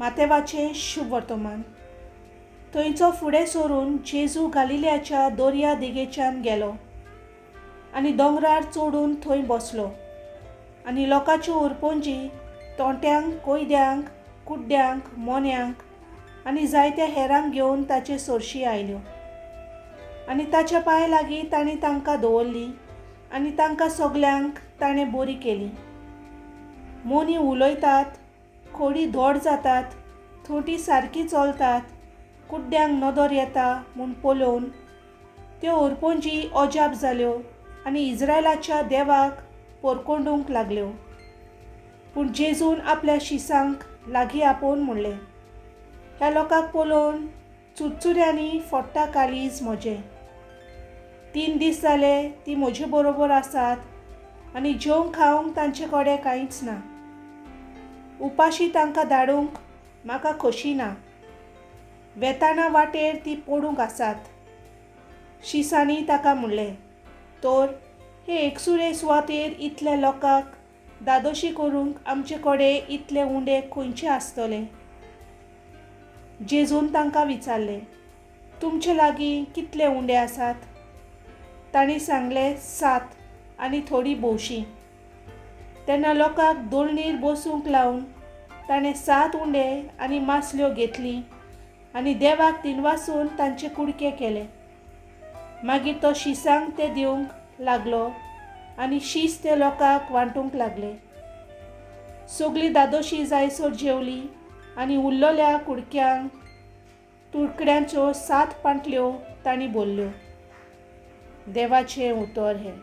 मातेवाचें शुभवर्तमान. थंयचो फुडें सरून जेजू गालिल्याच्या दर्या देगेच्यान गेलो आनी दोंगरार चडून थंय बसलो. आनी लोकांच्यो उरपोंजी तोंट्यांक, कोयद्यांक, कुड्ड्यांक, मोन्यांक आनी जायत्या हेरांक घेवन ताचे सरशी आयल्यो. आनी ताच्या पांय लागीं तांणी तांकां दवरलीं आनी तांकां सगल्यांक ताणें बरी केली. मोनी उलयतात, खोडी धोड जातात, थोंटी सारकी चलतात, कुड्ड्यांक नदर येता म्हूण पळोवन त्यो उरपोंजी अजाप जाल्यो आनी इस्रायलाच्या देवाक पोरकोंडूंक लागल्यो. पूण जेजून आपल्या शिसांक लागीं आपोवन म्हणलें, ह्या लोकांक पळोवन चुरचुऱ्यांनी फोडटा काळीज म्हजें. 3 दीस जाले ती म्हजे बरोबर आसात आनी जेवंक खावंक तांचे कडेन कांयच ना. उपाशी तांकां धाडूंक म्हाका खोशी ना. वेताना वाटेर ती पडूंक आसात. शिसांनी ताका म्हणलें, तर हे एकसुरे सुवातेर इतल्या लोकांक दादोशी करूंक आमचे कडेन इतले उंडे खंयचे आसतले? जेजून तांकां विचारलें, तुमचे लागीं कितले उंडे आसात? तांणी सांगलें, 7 आनी थोडी भोवशीं. तेन्ना लोकांक दोळणीर बसूंक लावन ताणें 7 उंडे आनी मासल्यो घेतली आनी देवाक दिनवासून तांचे कुडके केले. मागीर तो शिसांक ते दिवंक लागलो आनी शीस ते लोकांक वांटूंक लागले. सगळीं दादोशी जायसर जेवली आनी उरलेल्या कुडक्यांक तुडकड्यांच्यो 7 पांटल्यो तांणी भरल्यो. देवाचें उतर हें.